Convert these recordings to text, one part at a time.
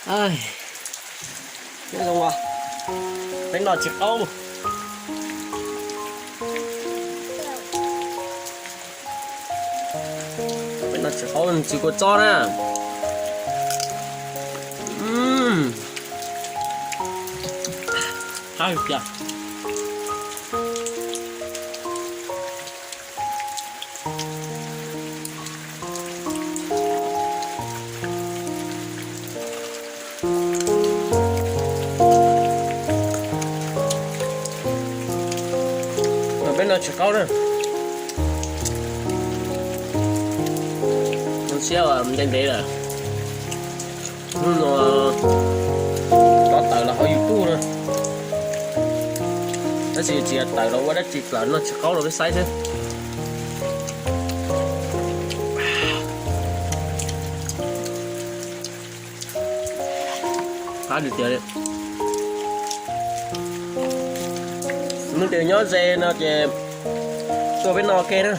Nyob zoo os, peb noj txiv qaub. Peb noj txiv qaub txiv kua txob na. Qab tiag. Peb noj txiv qaub na. Zoo siab ntev ntev lawm. Hnub no rov tawm los hauv YouTube na. Tab sis tsis tawm los ua dab tsi, tawm noj txiv qaub rau peb saib xwb. Qab tiag tiag li. Leej twg nyob ze no ces tuaj peb noj ua ke na.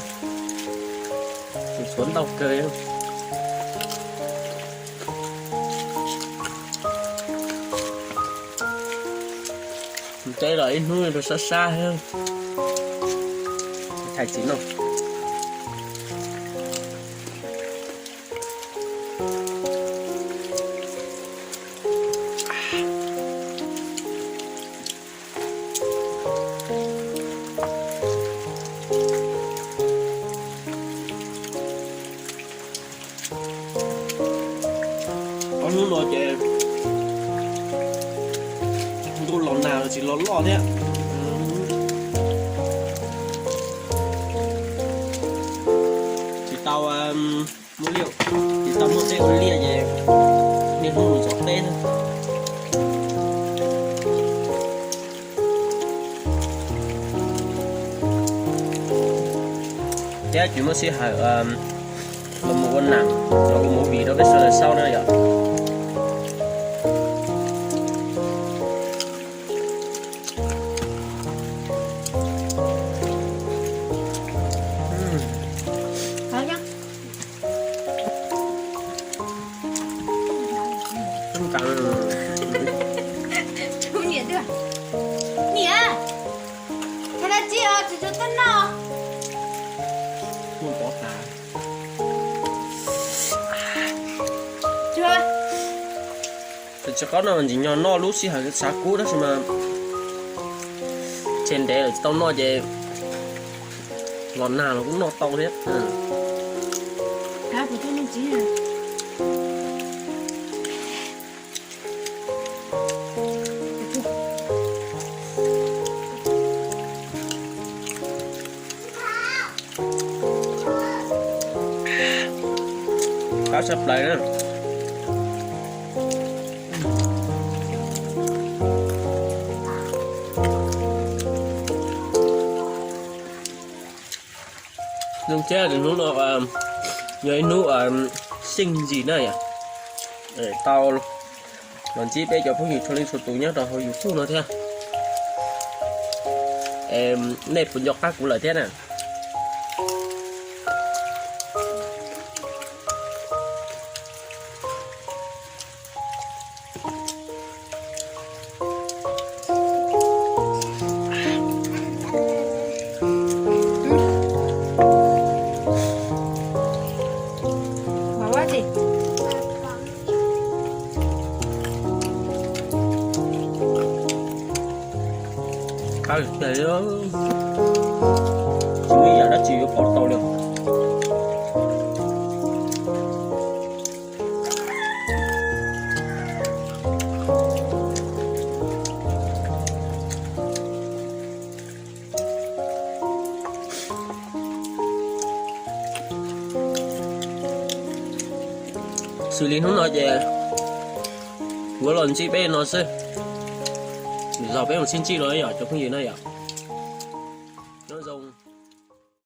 Tus tshuav ntau kawg. Teb los ib hnub rau sab sab thiab. Thaij txiv noj. Ob hnub no ces ntuj los nag los tsis los loj thiab. Tsis tau muaj liaj, tsis tau muaj teb ua liaj ces niaj hnub mus zov teb xwb. Thiab tsis muaj sij hawm los mus ua nam los ua movie rau peb sawv daws saib na yom. Niam, niam, thov dab tsi os, tsis tau tuaj noj. Txiv qaub no ntxim nyog noj lub sij hawm xav kub tab sis mas tshe ntev lawm tsis tau noj ces los nag los kuj noj tau thiab. Qab tshaj plaws na. Zoo thiab, hnub no yog ib hnub xyeej ntsis na yom. Tau los ntsib peb cov phooj ywg txhua leej txhua tus nyob rau hauv YouTube no thiab. Nej puas nco qab kuv lawm thiab na? Qab tiag li, tsis muaj ib yam dab tsi yuav pom tau li. Xws li hnub no ces kuv los ntsib peb no xwb, lwm zaus peb mam sib ntsib dua yom cov phooj ywg na yom.